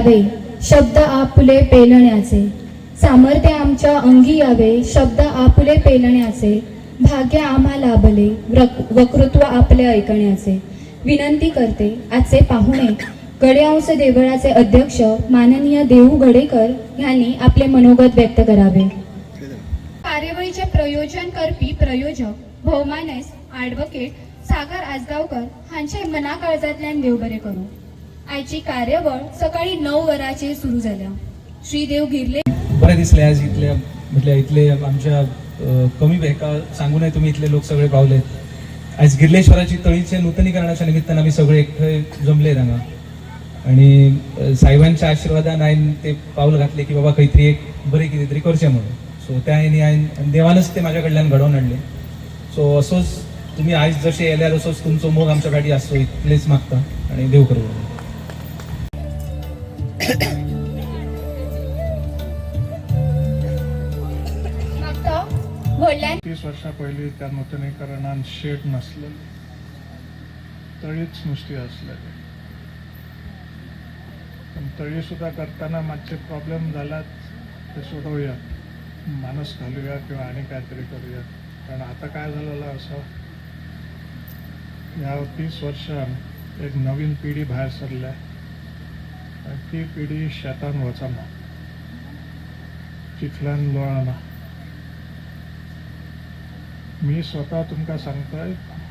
शब्द आपुले पेलण्याचे सामर्थ्य आमच्या अंगी यावे, शब्द आपुले पेलण्याचे भाग्य आम्हा लाभले वक्तृत्व आपले ऐकण्याचे. विनंती करते, आजचे पाहुणे, गडेहंस देवळाचे अध्यक्ष माननीय देऊ गडेकर यांनी आपले मनोगत व्यक्त करावे. कार्यावळीचे प्रयोजन करपी प्रयोजक भोवमानेस्त ॲडव्होकेट सागर आजगावकर हांचे मना काळजांतल्यान देव बरें करूं. आयची कार्यावळ सकाळी 9 वरांचेर सुरू जाल्या. श्री देव गिर्ले बरें दिसलें आज इतले, म्हटल्यार इतले आमच्या कमी हेका सांगूनय तुमी इतले लोक सगळे पावले. आयज गिर्लेश्वराची तळीचे नुतनीकरणाच्या निमित्तान आमी सगळे एकठांय जमले हांगा आनी साहेबांच्या आशिर्वादान हांवें ते पावल घातले की बाबा, खंय तरी एक बरें कितें तरी करचें म्हणून. सो त्या हांवें हांवें देवानच ते म्हाज्या कडल्यान घडोवन हाडलें. सो असोच तुमी आयज जशे येयल्यार, असोच तुमचो मोग आमच्या फाटी आसचो इतलेच मागता आनी देव करूं. मागता व्हडल्यान 30 वर्सां पयलीं त्या नुतनीकरणान शेड नासलेली, तळीच नुस्ती आसलेली. पण तळी सुद्धा करताना मातशे प्रॉब्लेम जाल्यात, ते सोडवूया, मानस घालूया किंवा आणि काहीतरी करूया. कारण आता काय झालेलं असं, ह्या 30 वर्षान एक नवीन पिढी भायर सरल्या आणि ती पिढी शेतान वचना, चिखल्यान लोळना. मी स्वतः तुमकां सांगताय,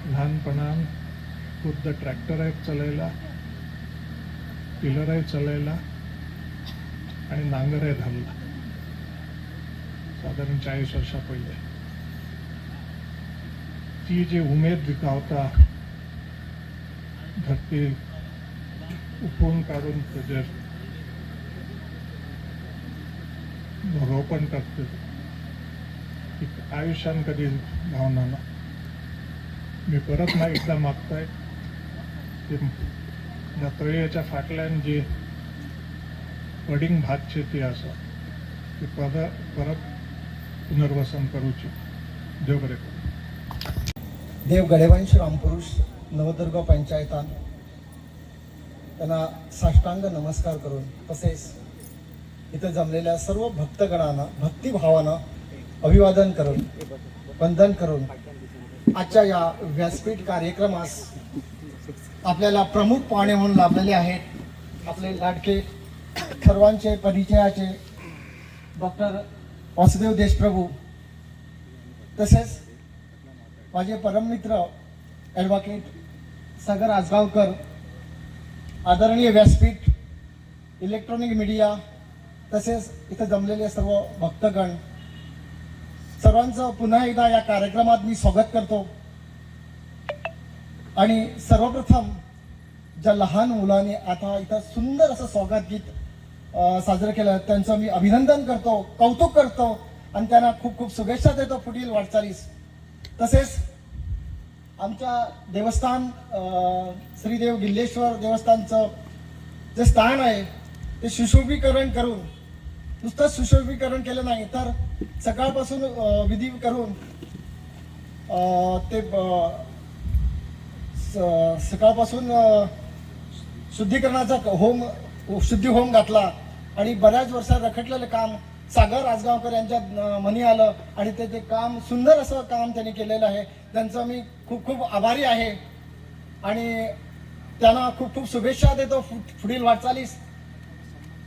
ल्हानपणान खुद्द ट्रॅक्टरय चलयला, टिलरय चलयला आणि नांगरय धरला, साधारण 40 वर्षां पयलीं. ती जी उमेद गावता धरती उखलून काढून तेजेर रोपण करते, ती आयुष्यान कधी गावना ना. मी परत ना एकदा मागताय की ह्या तळयेच्या फाटल्यान जी पडींग भात शेती आसा, ती परत पुनर्वसन करूची. देव बरें करूं. देव गडेवंश रामपुरुष नवदुर्गा पंचायतान त्यांना साष्टांग नमस्कार करून, तसेच इथं जमलेल्या सर्व भक्तगणांना भक्तिभावानं अभिवादन करून, वंदन करून, आजच्या या व्यासपीठ कार्यक्रमास आपल्याला प्रमुख पाहुणे म्हणून लाभलेले आहेत आपले लाडके, सर्वांचे परिचयाचे डॉक्टर वासुदेव देशप्रभू, तसेच माझे परममित्र ॲडव्होकेट सागर आजगावकर, आदरणीय व्यासपीठ, इलेक्ट्रॉनिक मीडिया, तसेच इथं जमलेले सर्व भक्तगण, सर्वांचं पुन्हा एकदा या कार्यक्रमात मी स्वागत करतो. आणि सर्वप्रथम ज्या लहान मुलांनी आता इथं सुंदर असं स्वागत गीत साजरं केलं, त्यांचं मी अभिनंदन करतो, कौतुक करतो आणि त्यांना खूप खूप शुभेच्छा देतो पुढील वाटचालीस. तसेच आमच्या देवस्थान श्रीदेव गिल्लेश्वर देवस्थानचं जे स्थान आहे, ते सुशोभीकरण करून, नुसतं सुशोभीकरण केलं नाही तर सकाळपासून विधी करून ते सकाळपासून शुद्धीकरणाचा होम, शुद्धी होम घातला आणि बऱ्याच वर्षात रखडलेलं काम सागर आजगावकर यांच्या मनी आलं आणि ते ते काम, सुंदर असं काम त्यांनी केलेलं आहे. त्यांचं मी खूप खूप आभारी आहे आणि त्यांना खूप खूप शुभेच्छा देतो पुढील वाटचालीस.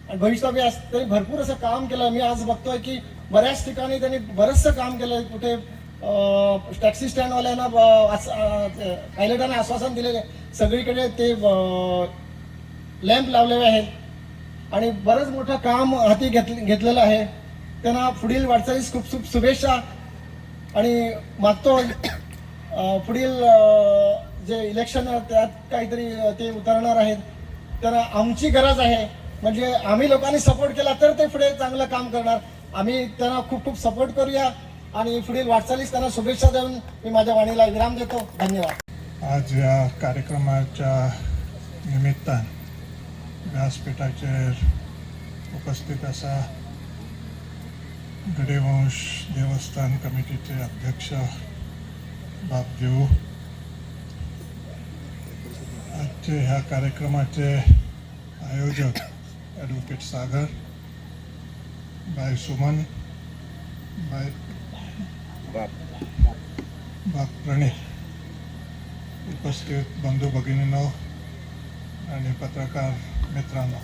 आणि भविष्यात त्यांनी भरपूर असं काम केलं. मी आज बघतोय की बऱ्याच ठिकाणी त्यांनी बरंचसं काम केलं. कुठे टॅक्सी स्टँडवाल्यांना, पायलटांना आश्वासन दिलेले, सगळीकडे ते लॅम्प लावलेले आहेत आणि बरंच मोठं काम हाती घेतलेलं आहे. त्यांना पुढील वाटचालीस खूप खूप शुभेच्छा आणि मागतो पुढील जे इलेक्शन आहे, त्यात काहीतरी ते उतरणार आहेत. तर आमची गरज आहे, म्हणजे आम्ही लोकांनी सपोर्ट केला तर ते पुढे चांगलं काम करणार. आम्ही त्यांना खूप खूप सपोर्ट करूया आणि पुढील वाटचालीस त्यांना शुभेच्छा देऊन मी माझ्या वाणीला विराम देतो. धन्यवाद. आज या कार्यक्रमाच्या निमित्तान व्यासपीठाचेर उपस्थित आसा गडेवंश देवस्थान कमिटीचे अध्यक्ष बाब देऊ, आजचे ह्या कार्यक्रमाचे आयोजक ॲडव्होकेट सागर, बाय सुमन, बाय बाब प्रणित, उपस्थित बंधू भगिनींनो आणि पत्रकार मित्रांनो,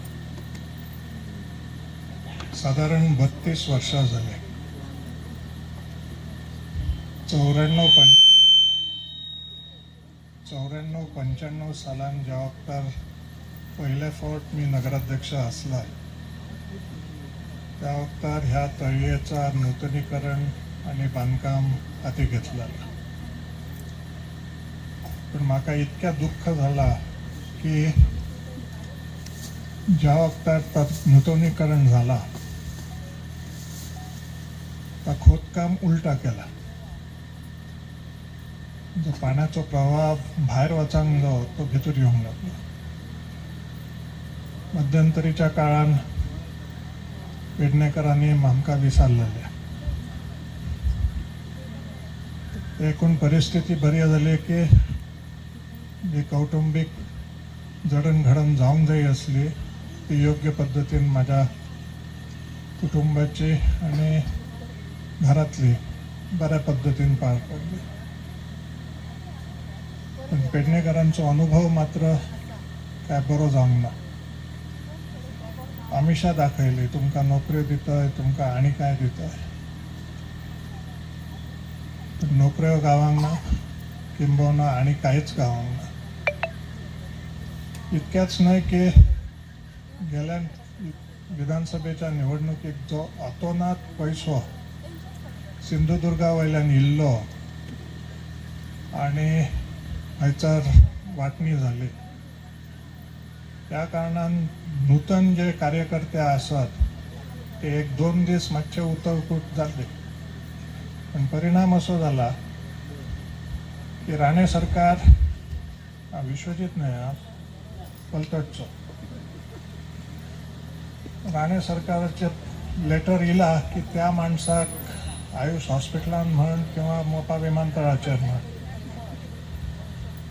साधारण 32 वर्षां झाले, 94-95 सालान ज्या वक्तार पयले फावट मी नगराध्यक्ष आसला त्या वक्तार ह्या तळयेचा नूतनीकरण आणि बांधकाम हाती घेतलेलं. पण म्हाका इतक्या दुःख झाला की ज्या वक्तार नूतनीकरण झाला ता खोदकाम उलटा केला. जो पाण्याचो प्रवाह भायर वचांक जावो तो भितर येवंक लागलो. मध्यंतरीच्या काळान पेडणेकरांनी आमकां विसरलेले. एकूण परिस्थिती बरी जाली की जी कौटुंबीक जडणघडण जावंक जाय आसली ती योग्य पद्दतीन म्हाज्या कुटुंबाची आनी घरातली बऱ्या पद्दतीन पार पडली. पण पेडणेकरांचो अनुभव मात्र काय बरो जावंक ना. आमिषा दाखयली, तुमकां नोकऱ्यो दितय, तुमकां आनी काय दितय, पण नोकऱ्यो गावंक ना, किंबहुना आनी कांयच गावंक ना. इतक्याच न्हय की गेल्या विधानसभेच्या निवडणुकीत जो अतोनात पयसो सिंधुदुर्गा वयल्यान इल्लो आणि हयसर वांटणी जाली, त्या कारणान नूतन जे कार्यकर्ते आसात ते एक दोन दीस मातशे उतळकूट जाले. पण परिणाम असो जाला की राणे सरकार, विश्वजीत न्हय आं, पलतडचो राणे सरकाराचे लेटर येयला की त्या माणसाक आयुष हॉस्पिटलान म्हण किंवा मोपा विमानतळाचेर म्हण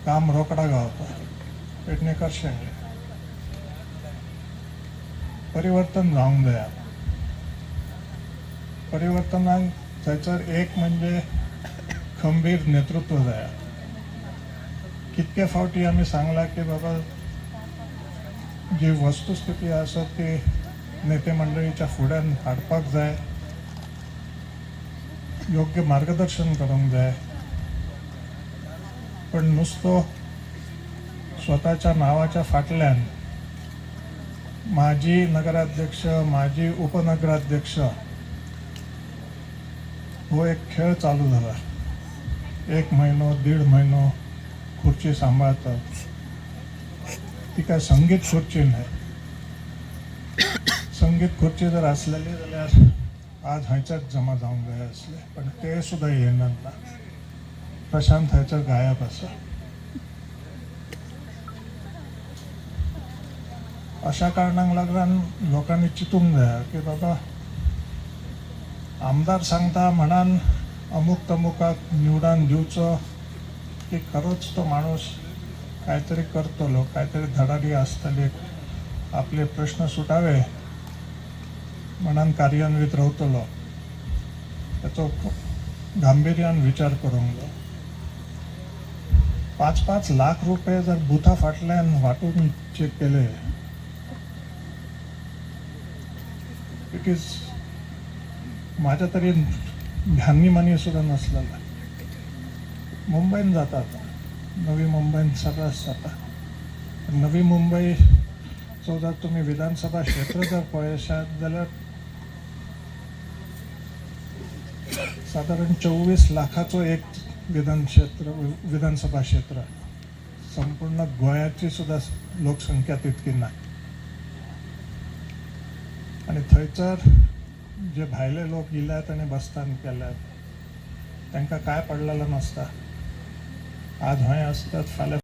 काम रोकडा गावता. पेडणेकर शेणले. परिवर्तन जावंक जाय. परिवर्तनाक थंयसर एक म्हणजे खंबीर नेतृत्व जाय. कितके फावटी आमी सांगला की बाबा जी वस्तुस्थिती आसा ती नेते मंडळीच्या फुड्यान हाडपाक जाय, योग्य मार्गदर्शन करूंक जाय. पण नुसतो स्वताच्या नावाच्या फाटल्यान माजी नगराध्यक्ष, माजी उपनगराध्यक्ष हो एक खेळ चालू झाला. एक महिनो, दीड महिनो खुर्ची सांभाळतात, ती काय संगीत खुर्ची न्हय. संगीत खुर्ची जर आसलेली जाल्यार आज हयच्याच जमा जावंक जाय आसले, पण ते सुद्दां येयना ना. प्रशांत थंयसर गायब आसा. अशा कारणांक लागून लोकांनी चिंतूंक जाय की बाबा आमदार सांगता म्हणान अमूक तमुकाक निवडान दिवचो की खरोच तो माणूस कांयतरी करतलो, कांयतरी धडाडी आसतली, आपले प्रश्न सुटावे म्हणान कार्यान्वित रावतलो, ताचो गांभिर्यान विचार करूंक जाय. 5-5 लाख रुपये जर बुथा फाटल्यान वांटून चेक केले, it is माझ्या तरी ध्यानी मनी सुद्दां नासलेलें. मुंबयन जाता आतां, नवी मुंबयन सर्रास जाता. नवी मुंबयचो जर तुमी विधानसभा क्षेत्र जर पळयशात जाल्यार सादारण 24 लाखाचो एक विधानसभा क्षेत्र. संपूर्ण गोंयाची सुद्दां लोकसंख्या तितकी ना. आनी थंयसर जे भायले लोक येयल्यात आनी बस्तान केल्यात तांकां कांय पडलेलें नासता. आज हय आसतात, फाल्यां